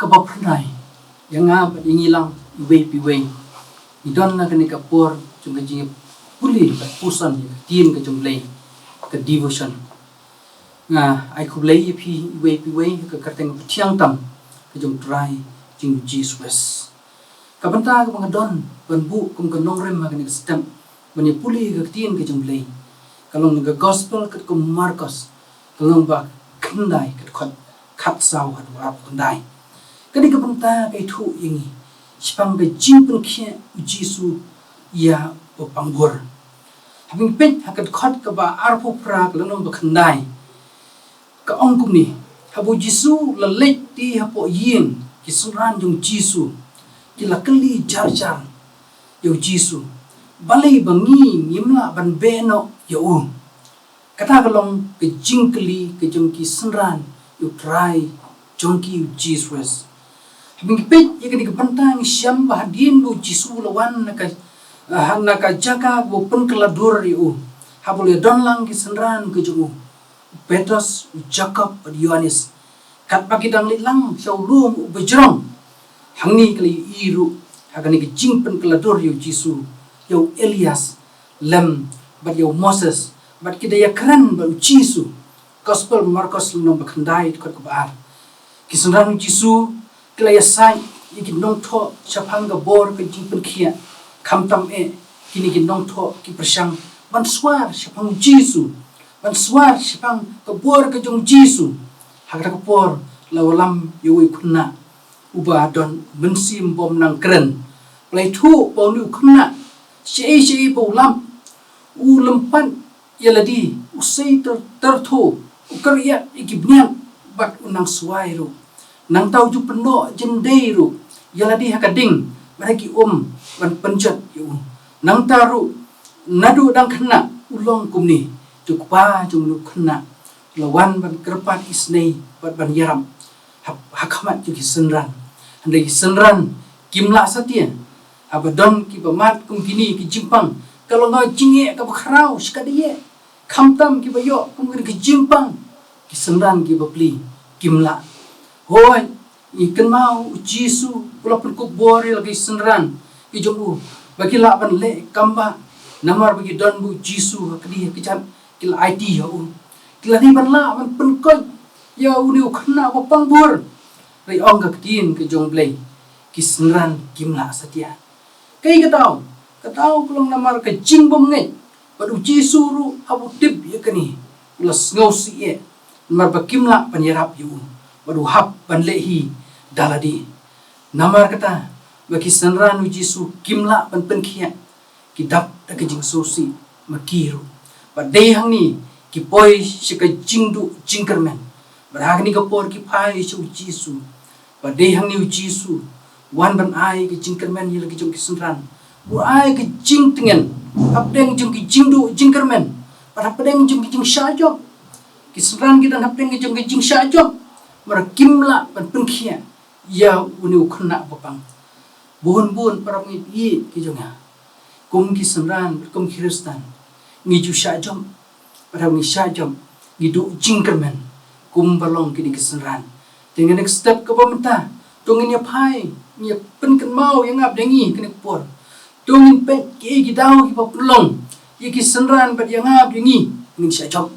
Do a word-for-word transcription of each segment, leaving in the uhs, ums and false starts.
Ba pynrai ïa nga bad ïa ngi lang iwei pa iwei. Ngi don ha kane ka por jong ka jingïapule bad puson ïa ka ktien ka jong U Blei, ka devotion. Nga ai khublei ïa phi iwei pa iwei ha ka kyrteng ka thiang tam ka jong U Trai jong U Jisu Khrist. Ka bynta kaba nga don ban buh kum ka nongrim ha kane ka step ban ïapule ïa ka ktien ka jong U Blei ka long na ka gospel katkum u Markos, ka lynnong ba khyndai, ka dkhot khatsaw haduh arphew khyndai. Kane ka bynta ka ïathuh ïa ngi shaphang ka jingpynkhiah U Jisu ïa u bapangbor. Haba ngi peit ha ka dkhot kaba arphew phra, ka lynnong ba khyndai, ka ong kumne: Haba U Jisu u la leit te hapoh ïing, ki synran jong U Jisu ki la kylli jar jar ïa U Jisu, balei ba ngi ngim lah ban beh noh ïa u? Kata ka long ka jingkylli ka jong ki synran ïa U Trai jong ki, U Jisu Khrist. Haba ngi peit ïa kane ka bynta ngi shem ba hadien ba U Jisu u la wan na ka, ah, na ka jaka kaba u pynkylla dur ïa u, haba u la don lang ki synran ka jong u, u Petros, u Jakob bad u Ïohannis, katba ki dang leit lang sha u lum uba jrong. Hangne ki la ïohi ruh ha kane ka jingpynkylla dur ïa U Jisu ïa u Elias lem bad ïa u Moses, bad ki da ïakren bad U Jisu. Gospel Markos lynnong ba khyndai, dkhot kaba ar. Ki synran U Jisu ki la ïasaid ïa ki nongthoh shaphang ka bor ka jingpynkhiah. Khamtam eh kine ki nongthoh ki pyrshang ban swar shaphang U Jisu, ban swar shaphang ka bor ka jong U Jisu. Ha kata ka por la wallam ïa uwei u khynnah uba don mynsiem bym nang kren. Ba la ïathuh ba une u khynnah shaei shaei ba u lap, u lympat ïa lade, u sei ter, tertho, u kyrïat ïa ki bniat bad u nang swai ruh. Nangta u ju pynnoh jyndei ruh ïa lade ha ka ding bad ha ki um ban pynjot ïa u. Nangta ruh naduh dang khynnah u long kumne. Te u kpa jong une u khynnah u la wan ban kyrpad isynei bad ban ïarap ha, ha khmat jong ki synran. Hynrei ki synran kim lah satia. Haba don kiba mad kum kine ki jingpang, ka long ka jingeh kaba khraw shikatdei. Khamtam kiba ïoh kum kine ki jingpang, ki synran kiba pli kim lah. Hooid, ngi kynmaw U Jisu u la pynkup bor ïa la ki synran ki jong u ba ki lah ban leh kambah, namar ba ki don bad U Jisu ha kane ka jaka, ki la aiti ïa u. Ki la dei ban lah ban pynkoit ïa une u khynnah ba pang bor. Hynrei ong ka ktien ka jong U Blei, ki synran kim lah satia. Kaei ka daw? Ka daw ka long namar ka jingbymngeit. Bad U Jisu ruh haba u tip ïa kane, u la sngewsih eh, namar ba kim lah ban ïarap ïa u, bad u hap ban leh hi da lade. Namar kata ba ki synran U Jisu kim lah ban pynkhiah, ki dap da ka jingsngewsih ma ki ruh. Bad dei hangne ki poi sha ka jingduh jingkyrmen. Bad ha kane ka por ki phai sha U Jisu. Bad dei hangne U Jisu u wan ban ai ka jingkyrmen ïa la ki jong ki synran. U ai ka jingtngen hapdeng jong ki jingduh jingkyrmen bad hapdeng jong ki jingshah jop. Ki synran ki don hapdeng ki jong ki jingshah jop, namar kim lah ban pynkhiah ïa une u khynnah ba pang. Bun bun para bangeit ki jong nga, kum ki synran, kum ki Khristan, ngi ju shah jop. Para ngi shah jop, ngi duh jingkyrmen kum ba long kine ki synran. Te ha kane ka step kaba mynta, to ngin ïa phai, ngin ïa pynkynmaw ïa nga bad ïa ngi kane ka por. To ngin peit kiei ki daw kiba pynlong ïa ki synran bad ïa nga bad ïa ngi, ngin shah jop.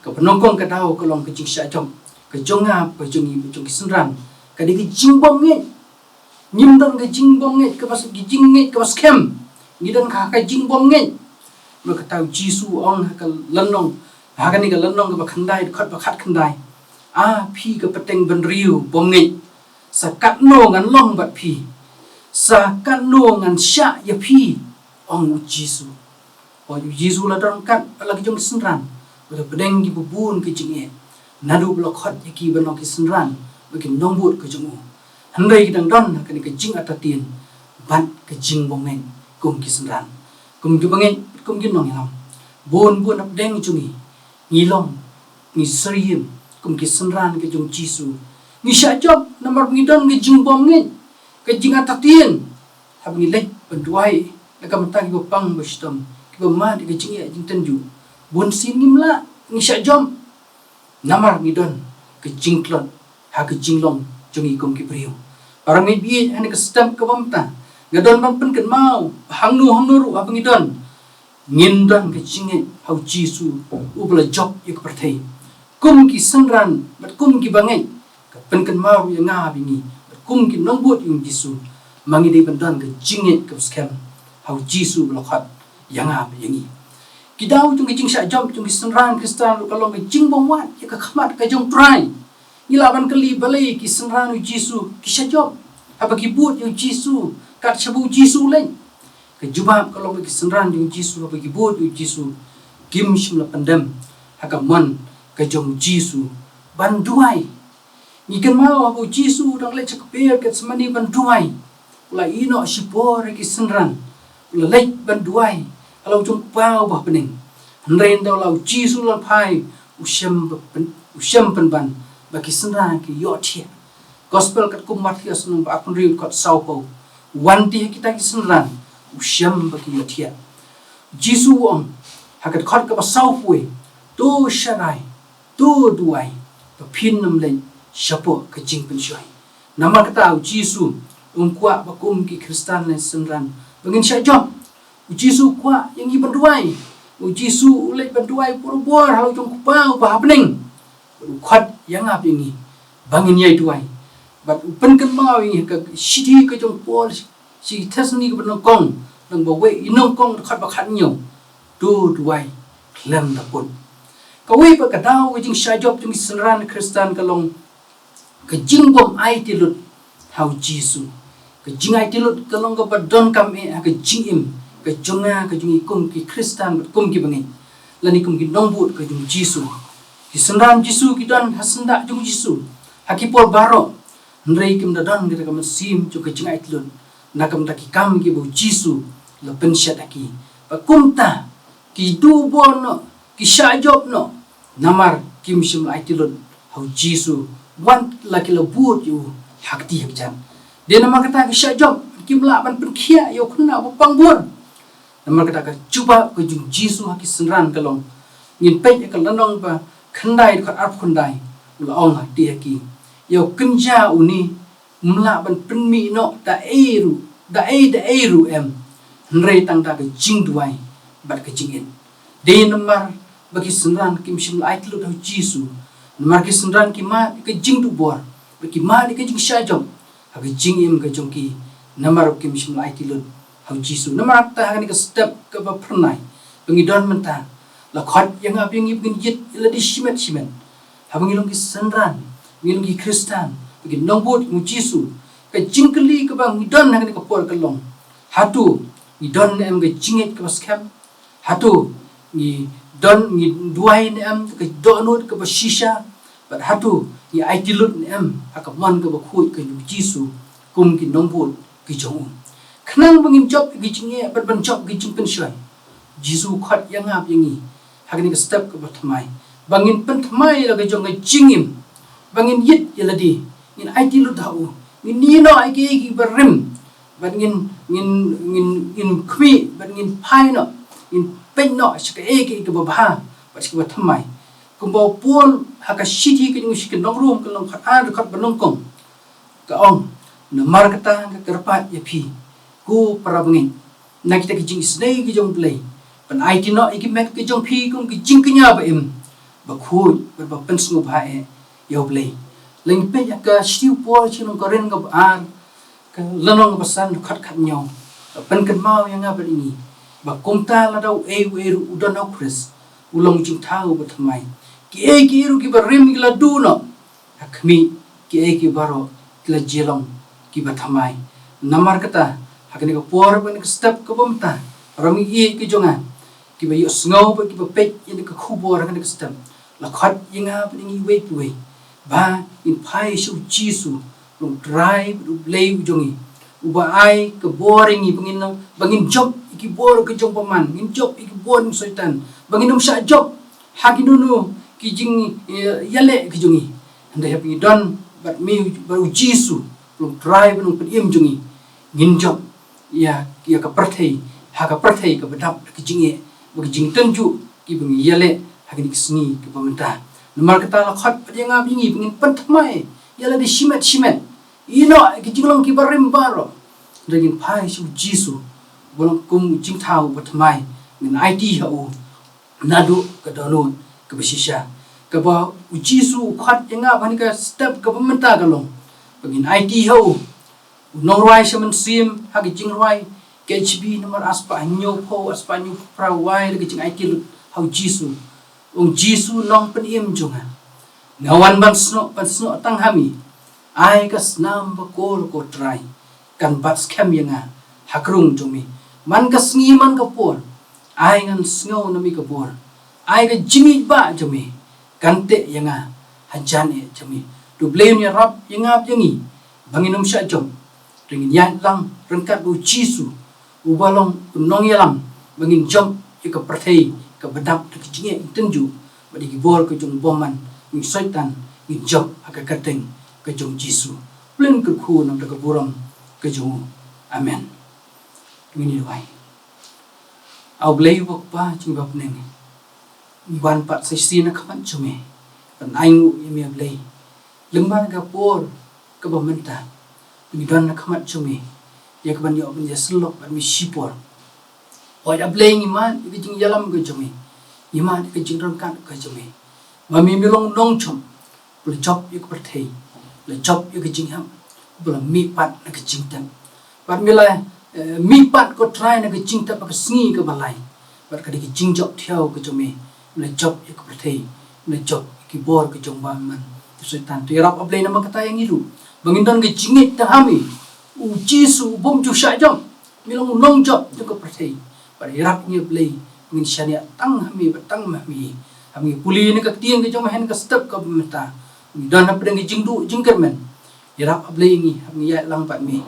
Kaba nyngkong ka daw ka long ka jingshah jop ka jong nga, ka jong ngi, ka jong ki synran. Ka dei ka jingbymngeit. Ngim don ka jingbymngeit kaba s-, ka jingngeit kaba skhem. Ngi don ka, ka jingbymngeit. Namar kata U Jisu u ong ha ka lynnong, ha kane ka lynnong kaba khyndai, dkhot ba khatkhyndai: A phi ka pateng bynriew bymngeit, sa katno ngan long bad phi, sa katno ngan shah ïa phi, ong U Jisu. Hooid, U Jisu u la don ryngkat bad la ki jong ki synran, bad u la pdiang ïa ki bun ki jingeh, naduh ba u la khot ïa ki ban long ki synran bad ki nongbud ki jong u. Hynrei ki dang don ha kane ka jingartatien bad ka jingbymngeit kum ki synran. Kum ki bangeit, kum ki nongïalam, bun bun hapdeng jong ngi, ngi long, ngi syriem kum ki synran ki jong U Jisu. Ngi shah jop namar ba ngi don ka jingbymngeit, ka jingartatien. Haba ngi leit ban duwai na ka bynta kiba pang ba shitom, kiba mad ïa ka jingeh jingtynjuh, bunsien ngim lah, ngi shah jop. Namar ngi don ka jingtlot ha ka jinglong jong ngi kum ki briew. Para ngi bit ha kane ka step kaba mynta, nga don ban pynkynmaw hangno hangno ruh haba ngi don, ngin don ka jingngeit ha u Jisu uba la jop ïa ka pyrthei. Kum ki synran bad kum ki bangeit, ka pynkynmaw ïa nga bad ïa ngi bad kum ki nongbud ïa u Jisu, ma ngi dei ban don ka jingngeit kaba skhem ha u Jisu uba la khot ïa nga bad ïa ngi. Ki daw jong ka jingshah jop jong ki synran Khristan ruh ka long ka jingbymwad ïa ka khmat ka jong u Trai. Ngi lah ban kylli balei ki synran u Jisu ki shah jop haba ki bud ïa u Jisu kat shaba u Jisu u leit. Ka jubab ka long ba ki synran jong u Jisu haba ki bud ïa u Jisu kim shym la pyndem ha ka mon ka jong u Jisu ban duwai. Ngi kynmaw haba u Jisu u dang leit sha ka kper Gethsemane ban duwai, u la ïehnoh shipor ïa ki synran, u la leit ban duwai ha la u jong u Kpa uba ha bneng. Hynrei ynda u la u Jisu u la phai, u shem ba pyn-, u shem pynban ba ki synran ki ïohthiah. Gospel katkum Mathaios lynnong ba arphew hynriew dkhot sawphew. Wan te ha kita ki synran, u shem ba ki ïohthiah. Jisu u ong ha ka dkhot kaba sawphew wei, to sharai, to duwai, ba phin ym leit shapoh ka jingpynshoi. Namar kata u Jisu um kwah ba kum ki Khristan lane synran ba ngin shah jop. U Jisu u kwah ïa ngi ban duwai. U Jisu u leit ban duwai barabor ha la u jong u Kpa uba ha bneng. U khot ïa nga bad ïa ngi ba ngin ïai duwai. Bad u pynkynmaw ïa ngi ha ka shithi ka jong u Paul sha ki Thessaloni kaba nyngkong, lynnong ba wei, lynnong nyngkong, dkhot ba khathynñiew. To duwai khlem da pud. Kawei pat ka daw ka jingshah jop jong ki synran Khristan ka long ka jingbym aiti lut ha u Jisu. Ka jingaiti lut ka long kaba donkam eh ha ka jingim ka jong nga, ka jong ngi kum ki Khristan bad kum ki bangeit, lane kum ki nongbud ka jong u Jisu. Ki synran Jisu ki don ha syndah jong u Jisu ha ki por baroh. Hynrei kim da don kata ka mynsiem jong ka jingaiti lut na ka bynta ki kam kiba u Jisu u la pynshet ha ki. Bad kumta ki duh bor noh, ki shah jop noh, namar kim shym la aiti lut ha u Jisu wat la ki la bud ïa u ha kti ha kjat. Dei namar kata ki shah jop, kim lah ban pynkhiah ïa u khynnah uba pang bor. Namar kata ka jubab ka jong u Jisu ha ki synran ka long, ngin peit ïa ka lynnong ba khyndai dkhot arphew khyndai, u la ong ha kti ha ki, ïa u kynja une ym lah ban pynmih noh da ei ruh, da ei da ei ruh em, hynrei tang da ka jingduwai bad ka jingit. Dei namar ba ki synran kim shym la aiti lut ha u Jisu, namar ki synran ki mad ïa ka jingduh bor bad ki mad ïa ka jingshah jop ha ka jingim ka jong ki, namar ba kim shym la aiti lut ha u Jisu. Namar kata ha kane ka step kaba phyrnai ba ngi don mynta, la khot ïa nga bad ïa ngi ba ngin ïit ïa lade shimet shimet. Haba ngi long ki synran, ngi long ki Khristan, ba ngi nongbud ïa u Jisu, ka jingkylli kaba ngi don ha kane ka por ka long, hato ngi don ne em ka jingngeit kaba skhem? Hato ngi don, ngi duwai ne em ka dohnud kaba shisha? Bad hato ngi aiti lut ne em ha ka mon kaba khuid ka jong u Jisu kum ki nongbud ki jong u? Khnang ba ngin jop ïa ka jingeh bad ban jop ïa ka jingpynshoi, Jisu u khot ïa nga bad ïa ngi ha kane ka step kaba thymmai ba ngin pynthymmai la ka jong ka jingim, ba ngin ïit ïa lade, ngin aiti lut ha u, ngin ïehnoh ïa kiei kiei kiba rim, bad ngin, ngin, ngin, ngin khmih bad ngin phai noh, ngin peit noh sha kaei kaei kaba bha bad sha kaba thymmai. Kumba u Paul ha ka shithi ka jong u sha ki nong Rom ka lynnong khatar dkhot ba nyngkong, ka ong, namar kata nga kyrpad ïa phi, ko para bangeit, na kita ki jingisynei ki jong U Blei, ban aiti noh ïa ki met ki jong phi kum ki jingkñia ba im, ba khuid bad ba pynsngewbha eh ïa U Blei. Leit peit ïa ka shithi u Paul sha ki nong Korinth kaba ar, ka lynnong kaba san, dkhot khathynñiew, ka pynkynmaw ïa nga bad ïa ngi ba kumta lada uei uei ruh u don ha u Khrist, u long jingthaw ba thymmai. Kiei kiei ruh kiba rim ki la duh noh, ha khmih, kiei kiei baroh ki la jia long kiba thymmai. Namar kata, ha kane ka por, ha kane ka step kaba mynta, para bangeit ki jong nga, kiba ïohsngew bad kiba peit ïa kane ka khubor ha kane ka step, la khot ïa nga bad ïa ngi uwei pa uwei ba ngin phai sha u Jisu, u Trai bad U Blei u jong ngi, uba ai ka bor ïa ngi ba ngin, ba ngin jop ïa ki bor ka jong u bymman, ngin jop ïa ki bor jong u Soitan, ba ngin ym shah jop ha kino kino ki jing, eh, ïaleh ki jong ngi. Hynrei haba ngi don bad me, bad u Jisu, u Trai bad u Nongpynim jong ngi, ngin jop ïa, ïa ka pyrthei ha ka pyrthei kaba dap da ka jingeh bad ka jingtynjuh kiba ngi ïaleh ha kine ki sngi kiba mynta. Namar kata la khot pat ïa nga bad ïa ngi ba ngin pynthymmai ïa lade shimet shimet, ïehnoh ïa ki jinglong kiba rim baroh. Hynrei ngin phai sha u Jisu, uba long kum u jingthaw uba thymmai. Ngin aiti ha u naduh ka dohnud kaba shisha, kaba u Jisu u khot ïa nga ha kane ka step kaba mynta ka long ba ngin aiti ha u. U nongrwai sha mynsiem ha ka jingrwai K H B namar arspah hynñiewphew, arspah hynñiewphew phra, u ai da ka jingaiti lut ha u Jisu. Ong: Jisu, Nongpynim jong nga, nga wan ban snoh, ban snoh tang ha me. Ai ka snam bakor, ko Trai, kan bat skhem ïa nga ha ka rung jong me. Man ka sngi man ka por, ai ngan sngew na me ka bor. Ai ka jingïeit ba jong me kan teh ïa nga hajan eh jong me. To U Blei un ïarap ïa nga bad ïa ngi ba ngin ym shah jop, hynrei ngin ïaid lang ryngkat bad u Jisu, uba long u nongïalam, ba ngin jop ïa ka pyrthei kaba dap da ka jingeh jingtynjuh bad ïa ki bor ka jong u bymman, u Soitan, ngin jop ha ka kyrteng ka jong u Jisu. U Blei un kyrkhu na bynta ka burom ka jong u. Amen. Ngin ïa duwai. A U Blei uba Kpa jong ngi ba ha bneng, ngi wan pat sa shisien ha khmat jong me ban ainguh ïa me, A Blei, lyngba ka por kaba mynta. Ngi don ha khmat jong me ïa kaban ïoh ban ïasyllok bad me shipor. Hooid, A Blei, ngi mad ïa ka jingïalam ka jong me, ngi mad ïa ka jingryngkat ka jong me. Ma me, me long nongjop, ba la jop ïa ka pyrthei, la jop ïa ka jinghap, ba la mihpat na ka jingtep. Bad me la, eh, mihpat, ko Trai, na ka jingtep ha ka sngi kaba lai. Bad ka dei ka jingjop thiaw ka jong me, me la jop ïa ka pyrthei, me la jop ïa ki bor ka jong u bymman, u Soitan. To ïarap, A Blei, namar kata ïa ngi ruh, ba ngin don ka jingngeit tang ha me, u Jisu uba ym ju shah jop. Me long u nongjop jong ka pyrthei. Bad ïarap ngi, A Blei, ngin shaniah tang ha me bad tang ma me. Haba ngi pule na ka ktien ka jong me ha kane ka step kaba mynta, ngi don hapdeng ka jingduh jingkyrmen. Ïarap, A Blei, ngi, haba ngi ïaid lang bad me,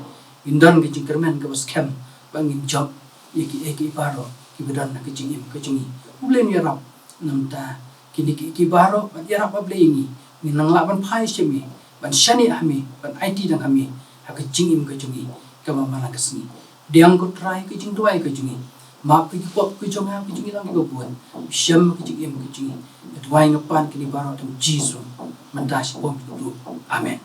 ngin don ka jingkyrmen kaba skhem ba ngin jop ïa kiei kiei baroh kiba don ha ka jingim ka jong ngi. U Blei un ïarap na bynta kine kiei kiei baroh, bad ïarap, A Blei, ngi, ngin nang lah ban phai sha me, ban shaniah ha me, ban aiti tang ha me ha ka jingim ka jong ngi kaba man la ka sngi. Pdiang, ko Trai, ka jingduwai ka jong ngi. Map ïa ki pop ka jong nga, ka jong ngi lang kiba bun. Shem ka jingim ka jong ngi. Nga duwai, nga pan kine baroh ha u Jisu, mynta shaphang ki briew. Amen.